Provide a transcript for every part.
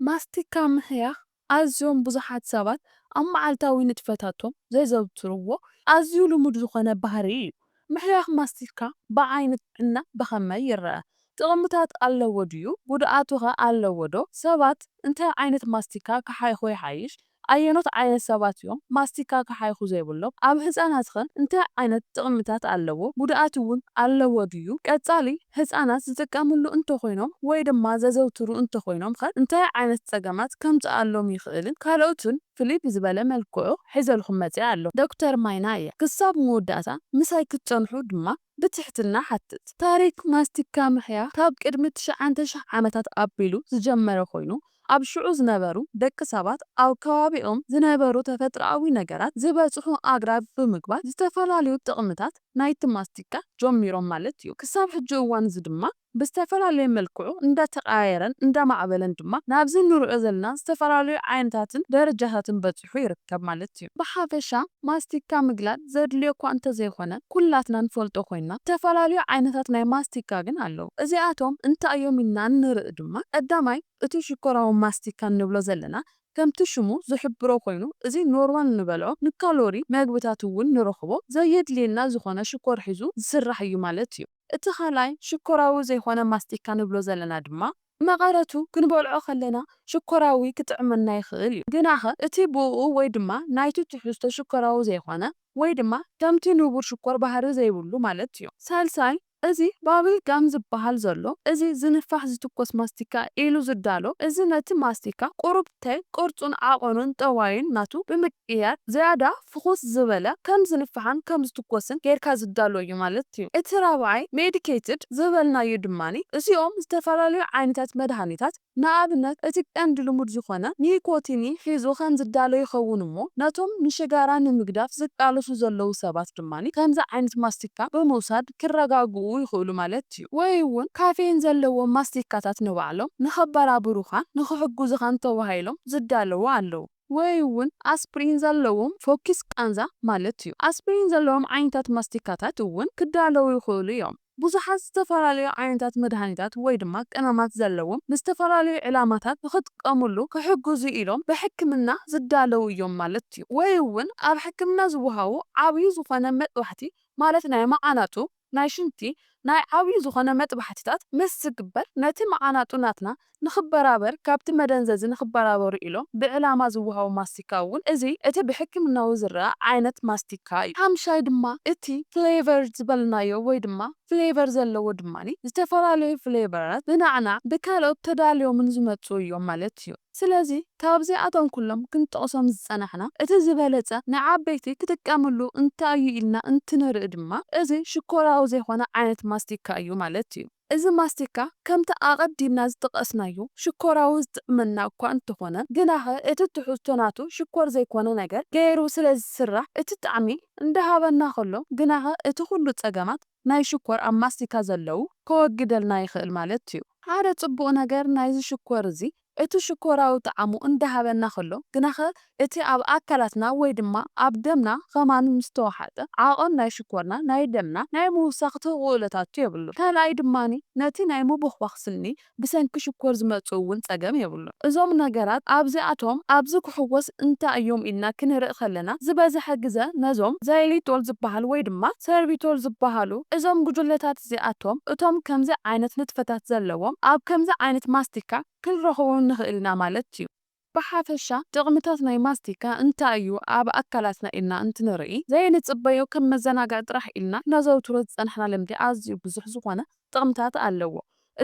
ማስቲካ ምሕያኽ ኣዝዮም ብዙሓት ሰባት ኣብ መዓልታዊ ንጥፈታቶም ዘዘውትርዎ ኣዝዩ ልሙድ ዝኾነ ባህሪ እዩ። ምሕያኽ ማስቲካ ብዓይኒ ጥዕና ብኸመይ ይረኣ? ጥቕምታት ኣለዎ ድዩ? ጉድኣቱኸ ኣለዎ ዶ? ሰባት እንታይ ዓይነት ማስቲካ ክሓይኹ ይሓይሽ? ኣየኖት ዓይነት ሰባት እዮም ማስቲካ ክሓይኹ ዘይብሎም? ኣብ ህጻናትኸ እንታይ ዓይነት ጥቕምታት ኣለዎ? ጉድኣት እውን ኣለዎ ድዩ? ቀጻሊ ህጻናት ዝጥቀምሉ እንተኾይኖም ወይ ድማ ዘዘውትሩ እንተኾይኖምኸ እንታይ ዓይነት ጸገማት ከምጽኣሎም ይኽእልን ካልኦትን ፍልይ ብዝበለ መልክዑ ሒዘልኩም መጺኣ ኣሎ። ዶክተር ማይና እያ። ክሳብ መወዳእታ ምሳይ ክትጸንሑ ድማ ብትሕትና ሓትት። ታሪክ ማስቲካ ምሕያኽ ካብ ቅድሚ ትሽዓተ ሽሕ ዓመታት ኣቢሉ ዝጀመረ ኮይኑ፣ ኣብ ሽዑ ዝነበሩ ደቂ ሰባት ኣብ ከባቢኦም ዝነበሩ ተፈጥሮኣዊ ነገራት ዝበጽሑ ኣግራብ ብምግባር ዝተፈላለዩ ጥቕምታት ናይቲ ማስቲካ ጀሚሮም ማለት እዩ። ክሳብ ሕጂ እዋን እዚ ድማ ብዝተፈላለየ መልክዑ እንዳተቐያየረን እንዳማዕበለን ድማ ናብዚ ንሪኦ ዘለና ዝተፈላለዩ ዓይነታትን ደረጃታትን በጺሑ ይርከብ ማለት እዩ። ብሓፈሻ ማስቲካ ምግላጽ ዘድልዮ እኳ እንተዘይኮነ፣ ኩላትና ንፈልጦ ኮይና ዝተፈላለዩ ዓይነታት ናይ ማስቲካ ግን ኣለዉ። እዚኣቶም እንታይ እዮም ኢልና ንርኢ ድማ፣ ቀዳማይ እቲ ሽኮራዊ ማስቲካ እንብሎ ዘለና ከምቲ ሽሙ ዝሕብሮ ኮይኑ፣ እዚ ኖርማል እንበልዖ ንካሎሪ መግብታት እውን ንረኽቦ ዘየድልየና ዝኾነ ሽኮር ሒዙ ዝስራሕ እዩ ማለት እዩ። እቲ ካልኣይ ሽኮራዊ ዘይኮነ ማስቲካ ንብሎ ዘለና ድማ መቐረቱ ክንበልዖ ከለና ሽኮራዊ ክጥዕመና ይኽእል እዩ። ግናኸ እቲ ብኡ ወይ ድማ ናይቲ ትሕዝቶ ሽኮራዊ ዘይኮነ ወይ ድማ ከምቲ ንቡር ሽኮር ባህሪ ዘይብሉ ማለት እዩ። ሳልሳይ እዚ ባብል ጋም ዝበሃል ዘሎ እዚ ዝንፋሕ ዝትኮስ ማስቲካ ኢሉ ዝዳሎ እዚ ነቲ ማስቲካ ቁሩብ ተ ቅርጹን ዓቐኑን ጠዋዩን ናቱ ብምቅያር ዝያዳ ፍኹስ ዝበለ ከም ዝንፋሕን ከም ዝትኮስን ጌርካ ዝዳሎ እዩ ማለት እዩ። እቲ ራብዓይ ሜዲኬትድ ዝበልናዮ ድማኒ እዚኦም ዝተፈላለዩ ዓይነታት መድሃኒታት ንኣብነት እቲ ቀንዲ ልሙድ ዝኾነ ኒኮቲኒ ሒዙ ከም ዝዳሎ ይኸውን እሞ ነቶም ንሽጋራ ንምግዳፍ ዝቃለሱ ዘለዉ ሰባት ድማኒ ከምዚ ዓይነት ማስቲካ ብምውሳድ ክረጋግኡ ይኽእሉ ማለት እዩ። ወይ እውን ካፌን ዘለዎም ማስቲካታት ንባዕሎም ንኸበራብሩኻን ንኽሕግዙኻን ተባሂሎም ዝዳለዉ ኣለዉ። ወይ እውን ኣስፕሪን ዘለዎም ፎኪስ ቃንዛ ማለት እዩ። ኣስፕሪን ዘለዎም ዓይነታት ማስቲካታት እውን ክዳለዉ ይኽእሉ እዮም። ብዙሓት ዝተፈላለዩ ዓይነታት መድሃኒታት ወይ ድማ ቀመማት ዘለዎም ንዝተፈላለዩ ዕላማታት ንኽጥቀሙሉ ክሕግዙ ኢሎም ብሕክምና ዝዳለዉ እዮም ማለት እዩ። ወይ እውን ኣብ ሕክምና ዝወሃቡ ዓብዩ ዝኾነ መጥባሕቲ ማለት ናይ መዓናጡ፣ ናይ ሽንቲ፣ ናይ ዓብዩ ዝኾነ መጥባሕትታት ምስ ዝግበር ነቲ መዓናጡ ናትና ንኽበራበር ካብቲ መደንዘዚ ንኽበራበሩ ኢሎም ብዕላማ ዝወሃቡ ማስቲካ እውን እዚ እቲ ብሕክምናዊ ዝረኣ ዓይነት ማስቲካ እዩ። ሓምሻይ ድማ እቲ ፍሌቨር ዝበልናዮ ወይ ድማ ፍሌቨር ዘለዎ ድማኒ ዝተፈላለዩ ፍሌቨራት ብናዕናዕ ብካልኦት ተዳልዮምን ዝመፁ እዮም ማለት እዩ። ስለዚ ካብዚኣቶም ኩሎም ክንጠቕሶም ዝፀናሕና እቲ ዝበለፀ ንዓበይቲ ክጥቀምሉ እንታይ እዩ ኢልና እንትንርኢ ድማ እዚ ሽኮራዊ ዘይኮነ ዓይነት ማስቲካ እዩ ማለት እዩ። እዚ ማስቲካ ከምቲ ኣቐዲምና ዝጠቐስናዮ ሽኮራዊ ዝጥዕመና እኳ እንተኾነ ግናኸ እቲ ትሕዝቶ ናቱ ሽኮር ዘይኮነ ነገር ገይሩ ስለ ዝስራሕ እቲ ጣዕሚ እንዳሃበና ከሎ ግናኸ እቲ ኩሉ ጸገማት ናይ ሽኮር ኣብ ማስቲካ ዘለዉ ከወግደልና ይኽእል ማለት እዩ። ሓደ ጽቡቕ ነገር ናይዚ ሽኮር እዚ እቲ ሽኮራዊ ጣዕሙ እንዳሃበና ከሎ ግናኸ እቲ ኣብ ኣካላትና ወይ ድማ ኣብ ደምና ከማን ምስ ተወሓጠ ዓቐን ናይ ሽኮርና ናይ ደምና ናይ ምውሳኽ ተኽእሎታቱ የብሉን። ካልኣይ ድማኒ ነቲ ናይ ምብኽባኽ ስኒ ብሰንኪ ሽኮር ዝመጽእ እውን ጸገም የብሉን። እዞም ነገራት ኣብዚኣቶም ኣብዚ ክሕወስ እንታይ እዮም ኢልና ክንርኢ ከለና ዝበዝሐ ግዘ ነዞም ዛይሊቶል ዝበሃል ወይ ድማ ሰርቢቶል ዝበሃሉ እዞም ጉጅለታት እዚኣቶም እቶም ከምዚ ዓይነት ንጥፈታት ዘለዎም ኣብ ከምዚ ዓይነት ማስቲካ ክንረኽቦም ንኽእል ኢና ማለት እዩ። ብሓፈሻ ጥቕምታት ናይ ማስቲካ እንታይ እዩ ኣብ ኣካላትና ኢልና እንትንርኢ ዘይንጽበዮ ከም መዘናግዒ ጥራሕ ኢልና ነዘውትሮ ዝጸናሕና ልምዲ ኣዝዩ ብዙሕ ዝኾነ ጥቕምታት ኣለዎ።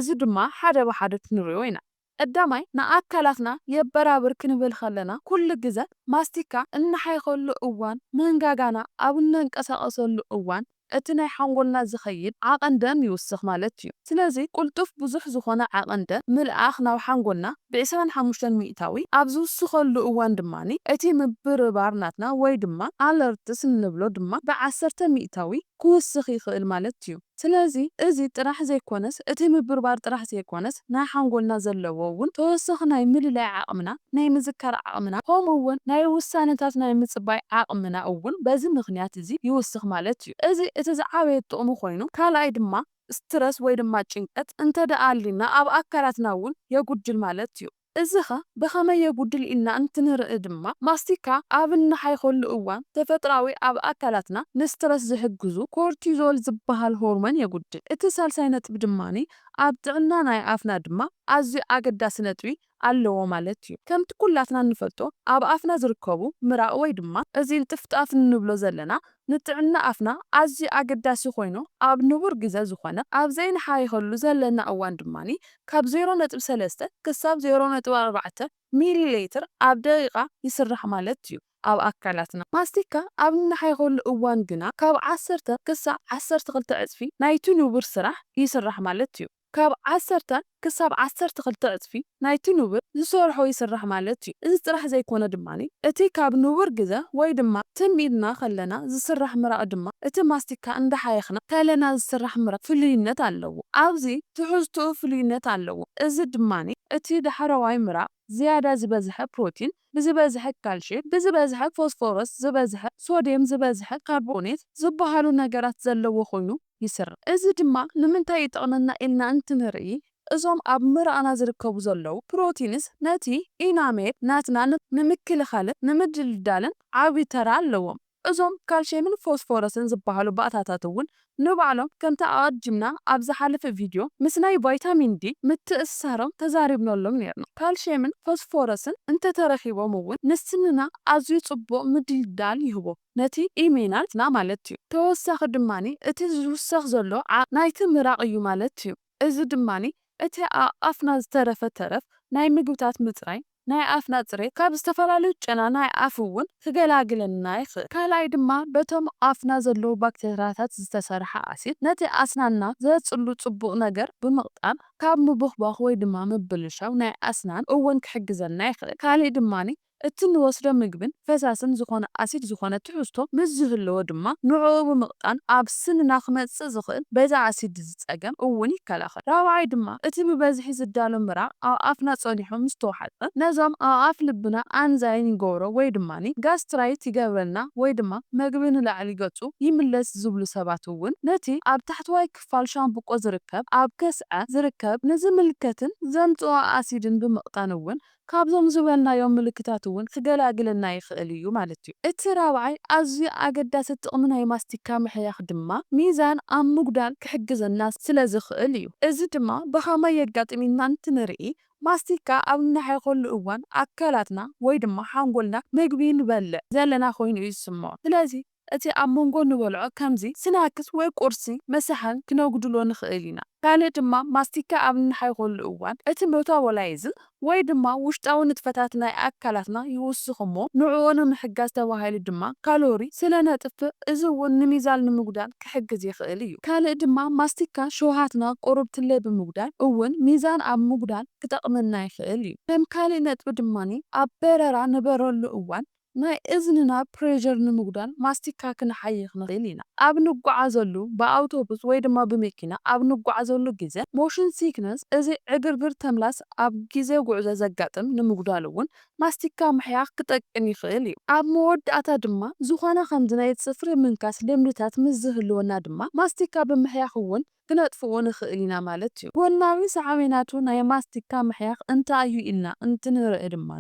እዚ ድማ ሓደ ብሓደ ክንሪኦ ኢና። ቀዳማይ ንኣካላትና የበራብር ክንብል ከለና ኩሉ ግዘ ማስቲካ እንሓይኸሉ እዋን መንጋጋና ኣብ እነንቀሳቐሰሉ እዋን እቲ ናይ ሓንጎልና ዝኸይድ ዓቐን ደም ይውስኽ ማለት እዩ። ስለዚ ቅልጡፍ ብዙሕ ዝኾነ ዓቐን ደም ምልኣኽ ናብ ሓንጎልና ብ25 ሚእታዊ ኣብ ዝውስኸሉ እዋን ድማ እቲ ምብርባር ናትና ወይ ድማ ኣለርትስ እንብሎ ድማ ብ10 ሚእታዊ ክውስኽ ይኽእል ማለት እዩ። ስለዚ እዚ ጥራሕ ዘይኮነስ እቲ ምብርባር ጥራሕ ዘይኮነስ ናይ ሓንጎልና ዘለዎ እውን ተወሳኺ ናይ ምልላይ ዓቕምና ናይ ምዝካር ዓቕምና ከምኡ እውን ናይ ውሳነታት ናይ ምጽባይ ዓቕምና እውን በዚ ምኽንያት እዚ ይውስኽ ማለት እዩ። እዚ እቲ ዝዓበየ ጥቕሚ ኮይኑ ካልኣይ ድማ ስትረስ ወይ ድማ ጭንቀት እንተ ደኣ ኣሊና ኣብ ኣካላትና እውን የጉድል ማለት እዩ። እዚኸ ብኸመይ የጉድል ኢልና እንትንርኢ ድማ፣ ማስቲካ ኣብ እንሓይኸሉ እዋን ተፈጥራዊ ኣብ ኣካላትና ንስትረስ ዝሕግዙ ኮርቲዞል ዝበሃል ሆርሞን የጉድል። እቲ ሳልሳይ ነጥቢ ድማ ኣብ ጥዕና ናይ ኣፍና ድማ ኣዝዩ ኣገዳሲ ነጥቢ ኣለዎ ማለት እዩ። ከምቲ ኩላትና እንፈልጦ ኣብ ኣፍና ዝርከቡ ምራቕ ወይ ድማ እዚ ልጥፍጣፍ እንብሎ ዘለና ንጥዕና ኣፍና ኣዝዩ ኣገዳሲ ኮይኑ ኣብ ንቡር ግዘ ዝኾነ ኣብ ዘይንሓይኸሉ ዘለና እዋን ድማ ካብ ዜሮ ነጥቢ ሰለስተ ክሳብ ዜሮ ነጥቢ ኣርባዕተ ሚሊ ሊትር ኣብ ደቂቃ ይስራሕ ማለት እዩ ኣብ ኣካላትና። ማስቲካ ኣብ እንሓይኸሉ እዋን ግና ካብ ዓሰርተ ክሳብ ዓሰርተ ክልተ ዕፅፊ ናይቲ ንቡር ስራሕ ይስራሕ ማለት እዩ። ካብ ዓሰርተ ክሳብ ዓሰርተ ክልተ ዕፅፊ ናይቲ ንቡር ዝሰርሖ ይስራሕ ማለት እዩ። እዚ ጥራሕ ዘይኮነ ድማ እቲ ካብ ንቡር ግዘ ወይ ድማ ትም ኢልና ከለና ዝስራሕ ምራቕ ድማ እቲ ማስቲካ እንዳሓየኽና ከለና ዝስራሕ ምራቕ ፍልይነት ኣለዎ። ኣብዚ ትሕዝትኡ ፍልይነት ኣለዎ። እዚ ድማ እቲ ዳሕረዋይ ምራቕ ዝያዳ ዝበዝሐ ፕሮቲን፣ ብዝበዝሐ ካልሽየም፣ ብዝበዝሐ ፎስፎረስ፣ ዝበዝሐ ሶድየም፣ ዝበዝሐ ካርቦኔት ዝበሃሉ ነገራት ዘለዎ ኮይኑ ይስራሕ። እዚ ድማ ንምንታይ ይጠቕመና ኢልና እንትንርኢ፣ እዞም ኣብ ምራቕና ዝርከቡ ዘለዉ ፕሮቲንስ ነቲ ኢናሜል ናትና ን-፣ ንምክልኻልን ንምድልዳልን ዓቢ ተራ ኣለዎም። እዞም ካልሽየምን ፎስፎረስን ዝበሃሉ ባእታታት እውን ንባዕሎም ከምቲ ኣቐዲምና ኣብ ዝሓለፈ ቪድዮ ምስ ናይ ቫይታሚን ዲ ምትእስሳሮም ተዛሪብነሎም ነርና። ካልሽየምን ፎስፎረስን እንተተረኺቦም እውን ንስንና ኣዝዩ ጽቡቕ ምድልዳል ይህቦ፣ ነቲ ኢሜናልና ማለት እዩ። ተወሳኺ ድማ እቲ ዝውሰኽ ዘሎ ዓቕሚ ናይቲ ምራቕ እዩ ማለት እዩ። እዚ ድማ እቲ ኣብ ኣፍና ዝተረፈ ተረፍ ናይ ምግብታት ምጽራይ ናይ ኣፍና ጽሬት ካብ ዝተፈላለዩ ጨና ናይ ኣፍ እውን ክገላግለና ይኽእል። ካልኣይ ድማ በቶም ኣፍና ዘለዉ ባክቴርያታት ዝተሰርሐ ኣሲድ ነቲ ኣስናንና ዘጽሉ ጽቡቕ ነገር ብምቕጣን ካብ ምብኽባኽ ወይ ድማ ምብልሻው ናይ ኣስናን እውን ክሕግዘና ይኽእል። ካልእ ድማ እቲ ንወስዶ ምግብን ፈሳስን ዝኾነ ኣሲድ ዝኾነ ትሕዝቶ ምስ ዝህልዎ ድማ ንዕኡ ብምቕጣን ኣብ ስንና ክመጽእ ዝኽእል በዚ ኣሲድ እዚ ጸገም እውን ይከላኸል። ራብዓይ ድማ እቲ ብበዝሒ ዝዳሎ ምራቕ ኣብ ኣፍና ጸኒሑ ምስ ተዋሕጠ ነዞም ኣብ ኣፍ ልብና ኣንዛይን ይገብሮ ወይ ድማ ጋስትራይት ይገብረልና ወይ ድማ መግቢ ንላዕሊ ገጹ ይምለስ ዝብሉ ሰባት እውን ነቲ ኣብ ታሕተዋይ ክፋል ሻምብቆ ዝርከብ ኣብ ከስዐ ዝርከብ ንዝምልከትን ዘምጽኦ ኣሲድን ብምቕጣን እውን ካብዞም ዝበልናዮም ምልክታት እውን ክገላግለና ይኽእል እዩ ማለት እዩ። እቲ ራብዓይ ኣዝዩ ኣገዳሲ ጥቕሚ ናይ ማስቲካ ምሕያኽ ድማ ሚዛን ኣብ ምጉዳል ክሕግዘና ስለ ዝኽእል እዩ። እዚ ድማ ብኸመይ የጋጥም ኢልና እንትንርኢ ማስቲካ ኣብ እንሓይኸሉ እዋን ኣካላትና ወይ ድማ ሓንጎልና ምግቢ ንበልዕ ዘለና ኮይኑ እዩ ዝስምዖ። ስለዚ እቲ ኣብ መንጎ ንበልዖ ከምዚ ስናክስ ወይ ቁርሲ ምሳሕን ክነጉድሎ ንኽእል ኢና። ካልእ ድማ ማስቲካ ኣብ እንሓይኸሉ እዋን እቲ ሜታቦላይዝም ወይ ድማ ውሽጣዊ ንጥፈታት ናይ ኣካላትና ይውስኽ እሞ ንዕኡ ንምሕጋዝ ተባሂሉ ድማ ካሎሪ ስለ ነጥፍእ እዚ እውን ንሚዛን ንምጉዳል ክሕግዝ ይኽእል እዩ። ካልእ ድማ ማስቲካ ሸውሃትና ቁሩብ ትለ ብምጉዳል እውን ሚዛን ኣብ ምጉዳል ክጠቕመና ይኽእል እዩ። ከም ካልእ ነጥቢ ድማ ኣብ በረራ ንበረሉ እዋን ናይ እዝንና ፕሬሸር ንምጉዳል ማስቲካ ክንሓይኽ ንኽእል ኢና። ኣብ ንጓዓዘሉ ብኣውቶቡስ ወይ ድማ ብመኪና ኣብ ንጓዓዘሉ ግዜ ሞሽን ሲክነስ እዚ ዕግርግር ተምላስ ኣብ ግዜ ጉዕዞ ዘጋጥም ንምጉዳል እውን ማስቲካ ምሕያኽ ክጠቅም ይኽእል እዩ። ኣብ መወዳእታ ድማ ዝኾነ ከምዚ ናይ ጽፍሪ ምንካስ ልምድታት ምስ ዝህልወና ድማ ማስቲካ ብምሕያኽ እውን ክነጥፍኦ ንኽእል ኢና ማለት እዩ። ጎናዊ ሳዕቤናቱ ናይ ማስቲካ ምሕያኽ እንታይ እዩ ኢልና እንትንርኢ ድማ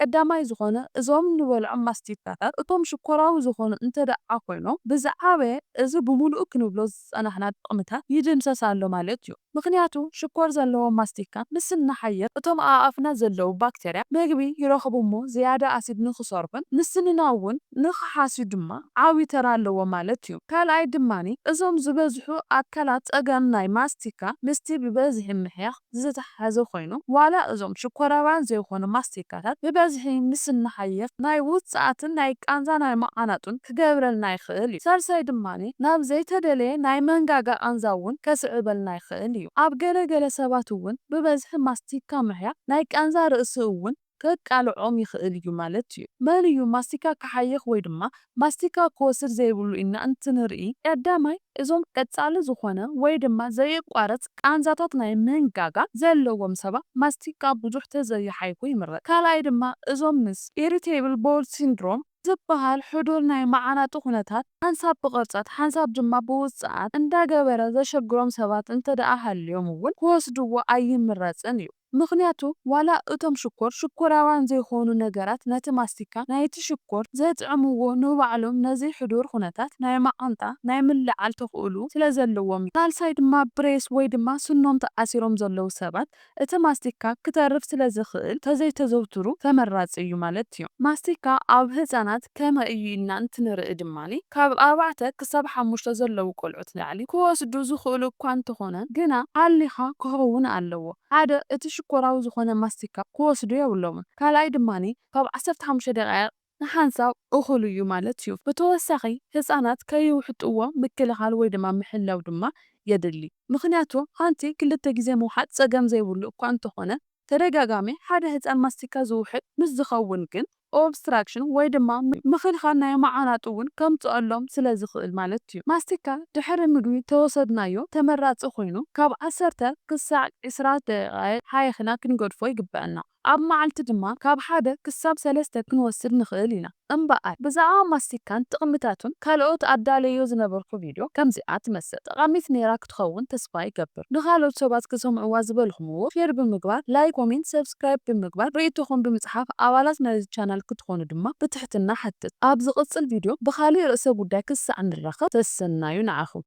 ቀዳማይ ዝኾነ እዞም ንበልዖም ማስቲካታት እቶም ሽኮራዊ ዝኾኑ እንተ ደኣ ኮይኖም ብዝዓበየ እዚ ብምሉኡ ክንብሎ ዝጸናሕና ጥቕምታት ይድምሰስ ኣሎ ማለት እዩ። ምኽንያቱ ሽኮር ዘለዎ ማስቲካ ምስ እንሓይኽ እቶም ኣብ ኣፍና ዘለዉ ባክተርያ ምግቢ ይረኽቡ እሞ ዝያዳ ኣሲድ ንኽሰርሑን ንስንና እውን ንኽሓስዩ ድማ ዓብዪ ተራ ኣለዎ ማለት እዩ። ካልኣይ ድማ እዞም ዝበዝሑ ኣካላት ጸገም ናይ ማስቲካ ምስቲ ብበዝሒ ምሕያኽ ዝተሓሓዘ ኮይኑ ዋላ እዞም ሽኮራውያን ዘይኮኑ ማስቲካታት ብበዝሒ ምስ እንሓይኽ ናይ ውጽኣትን ናይ ቃንዛ ናይ መዓናጡን ክገብረልና ይኽእል እዩ። ሳልሳይ ድማ ናብ ዘይተደለየ ናይ መንጋጋ ቃንዛ እውን ከስዕበልና ይኽእል እዩ። ኣብ ገለ ገለ ሰባት እውን ብበዝሒ ማስቲካ ምሕያኽ ናይ ቃንዛ ርእሲ እውን ከቃልዖም ይኽእል እዩ ማለት እዩ። መን እዩ ማስቲካ ክሓይኽ ወይ ድማ ማስቲካ ክወስድ ዘይብሉ ኢልና እንትንርኢ ቀዳማይ እዞም ቀጻሊ ዝኾነ ወይ ድማ ዘየቋርጽ ቃንዛታት ናይ መንጋጋ ዘለዎም ሰባት ማስቲካ ብዙሕ ተዘይሓይኹ ይምረጽ። ካልኣይ ድማ እዞም ምስ ኢሪቴብል ቦል ሲንድሮም ዝበሃል ሕዱር ናይ መዓናጡ ኩነታት ሓንሳብ ብቐርጸት ሓንሳብ ድማ ብውጽኣት እንዳገበረ ዘሸግሮም ሰባት እንተ ደኣ ሃልዮም እውን ክወስድዎ ኣይምረጽን እዩ። ምኽንያቱ ዋላ እቶም ሽኮር ሽኮራውያን ዘይኾኑ ነገራት ነቲ ማስቲካ ናይቲ ሽኮር ዘጥዕምዎ ንባዕሎም ነዚ ሕዱር ኩነታት ናይ መዓንጣ ናይ ምልዓል ተኽእሉ ስለ ዘለዎም እዩ። ሳልሳይ ድማ ብሬስ ወይ ድማ ስኖም ተኣሲሮም ዘለዉ ሰባት እቲ ማስቲካ ክተርፍ ስለ ዝኽእል ተዘይተዘውትሩ ተመራጺ እዩ ማለት እዩ። ማስቲካ ኣብ ህጻናት ከመይ እዩ ኢልና እንትንርኢ ድማ ካብ ኣርባዕተ ክሳብ ሓሙሽተ ዘለዉ ቆልዑት ንላዕሊ ክወስዱ ዝኽእሉ እኳ እንተኾነ ግና ኣሊኻ ክኸውን ኣለዎ። ሓደ እቲ ሽኮራዊ ዝኾነ ማስቲካ ክወስዱ የብሎምን። ካልኣይ ድማ ካብ ዓሰርተ ሓሙሽተ ደቃይቕ ንሓንሳብ እኹል እዩ ማለት እዩ። ብተወሳኺ ህጻናት ከይውሕጥዎ ምክልኻል ወይ ድማ ምሕላው ድማ የድሊ። ምኽንያቱ ሓንቲ ክልተ ግዜ ምውሓጥ ጸገም ዘይብሉ እኳ እንተኾነ ተደጋጋሚ ሓደ ህጻን ማስቲካ ዝውሕጥ ምስ ዝኸውን ግን ኦብስትራክሽን ወይ ድማ ምኽልኻል ናይ መዓናጡ እውን ከምጽኣሎም ስለ ዝኽእል ማለት እዩ። ማስቲካ ድሕሪ ምግቢ ተወሰድናዮ ተመራጺ ኮይኑ ካብ ዓሰርተ ክሳዕ ዕስራ ደቃይቕ ሓይኽና ክንገድፎ ይግበኣና። ኣብ መዓልቲ ድማ ካብ ሓደ ክሳብ ሰለስተ ክንወስድ ንኽእል ኢና። እምበኣር ብዛዕባ ማስቲካን ጥቕምታቱን ካልኦት ኣዳለዮ ዝነበርኩ ቪድዮ ከምዚኣ ትመስል። ጠቓሚት ነይራ ክትኸውን ተስፋ ይገብር። ንኻልኦት ሰባት ክሰምዕዋ ዝበልኹምዎ ሼር ብምግባር፣ ላይክ፣ ኮሜንት፣ ሰብስክራይብ ብምግባር ርእይቶኹም ብምጽሓፍ ኣባላት ናይዚ ቻናል ክትኾኑ ድማ ብትሕትና ሓትት። ኣብ ዝቕጽል ቪድዮ ብኻልእ ርእሰ ጉዳይ ክሳዕ ንራኸብ ሰሰናዩ ንዓኹም።